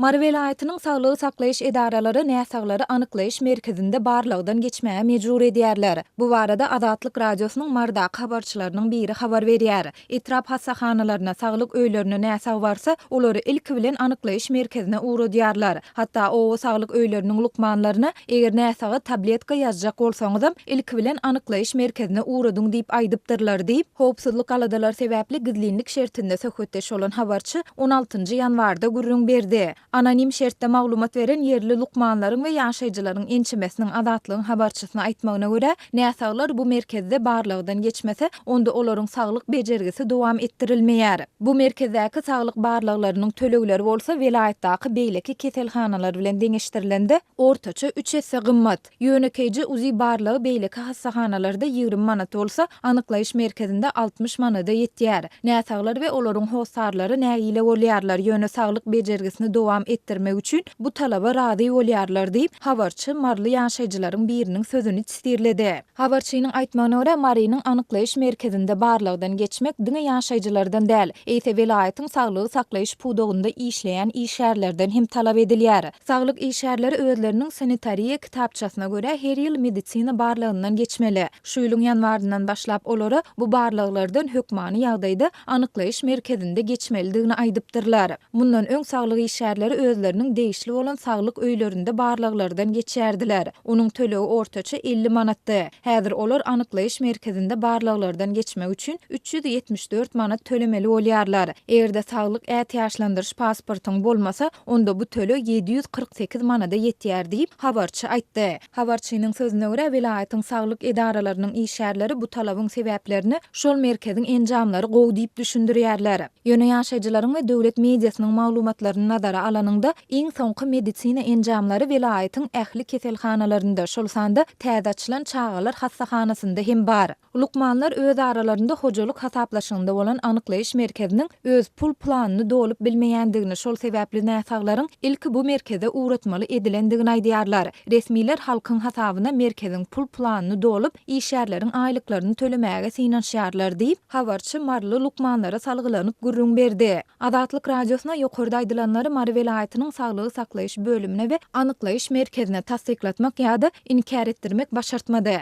Mary welaýatynyň saglygy saklaýyş edaralary näsaglary anyklaýyş merkezinde barlagdan geçmäge mejbur edýärler. Bu barada Azatlyk Radiosynyň Marydaky habarçylarynyň biri habar berýär. Etrap hassahanalaryna, saglyk öýlerine näsag barsa, olary ilki bilen anyklaýyş merkezine ugradýarlar. Hatda oba saglyk öýleriniň lukmanlaryna, eger näsaga tabletka ýazjak bolsaňyzam, ilki bilen anyklaýyş merkezine ugradyň diýip aýdypdyrlar diýip, howpsuzlyk aladalary sebäpli gizlinlik şertinde söhbetdeş bolan habarçy on altynjy ýanwarda gürrüň berdi. Anonim şertde maglumat beren ýerli lukmanlaryň we ýaşaýjylaryň ençemesiniň Azatlygyň habarçysyna aýtmagyna görä, näsaglar bu merkezde barlagdan geçmese, onda olaryň saglyk bejergisi dowam etdirilmeýär. Bu merkezdäki saglyk barlaglarynyň tölegleri bolsa welaýatdaky beýleki keselhanalar bilen deňeşdirilende, ortaça üç esse gymmat. Ýönekeýje UZI barlagy beýleki hassahanalarda 20 manat bolsa, anyklaýyş merkezinde 60 manada ýetýär. Näsaglar we olaryň hossarlary nägile bolýarlar, ýöne saglyk bejergisini dowam etdirmek üçin bu talaba razy bolýarlar diýip, habarçy maryly ýaşaýjylaryň biriniň sözüni çistirledi. Habarçynyň aýtmagyna görä, Marynyň anyklaýyş merkezinde barlagdan geçmek diňe ýaşaýjylardan däl, eýse welaýatyň saglygy saklaýyş pudagynda işleýän işgärlerden hem talap edilýär. Saglyk işgärleri özleriniň sanitariýa kitapçasyna görä her ýyl medisina barlagyndan geçmeli. Şu ýylyň ýanwaryndan başlap olara bu barlaglardan hökmany ýagdaýda anyklaýyş merkezinde geçmelidigini aýdypdyrlar. Mundan öň saglyk işgärleri özleriniň degişli bolan saglyk öýlerinde barlaglardan geçýärdiler. Onuň tölegi ortaça 50 manatdy. Häzir olar anyklaýyş merkezinde barlaglardan geçmek üçin 374 manat tölemeli bolýarlar. Eger-de saglyk ätiýaçlandyryş pasportyň bolmasa, onda bu töleg 748 manada ýetýär diýip, habarçy aýtdy. Habarçynyň sözüne görä, welaýatyň saglyk edaralarynyň işgärleri bu talabyň sebäplerini şol merkeziň enjamlary gowy diýip düşündirýärler. Ýöne ýaşaýjylaryň we döwlet mediasynyň maglumatlaryny nazara alanyňda, iň soňky medisina enjamlary welaýatyň ähli keselhanalarynda, şol sanda täze açylan çagalar hassahanasynda hem bar. Lukmanlar öz aralarynda hojalyk hasaplaşygynda bolan anyklaýyş merkeziniň öz pul planyny dolup bilmeýändigini, şol sebäpli näsaglaryň ilki bu merkeze ugratmaly edilendigini aýdýarlar. Resmiler halkyň hasabyna merkeziň pul planyny dolup, işgärleriň aýlyklaryny tölemäge synanyşýarlar diýip, habarçy maryly lukmanlara salgylanyp gürrüň berdi. Azatlyk Radiosyna ýokarda aýdylanlary Mary welaýatynyň saglygy saklaýyş bölümine we anyklaýyş merkezine tassyklatmak ýa-da inkär etdirmek başartmady.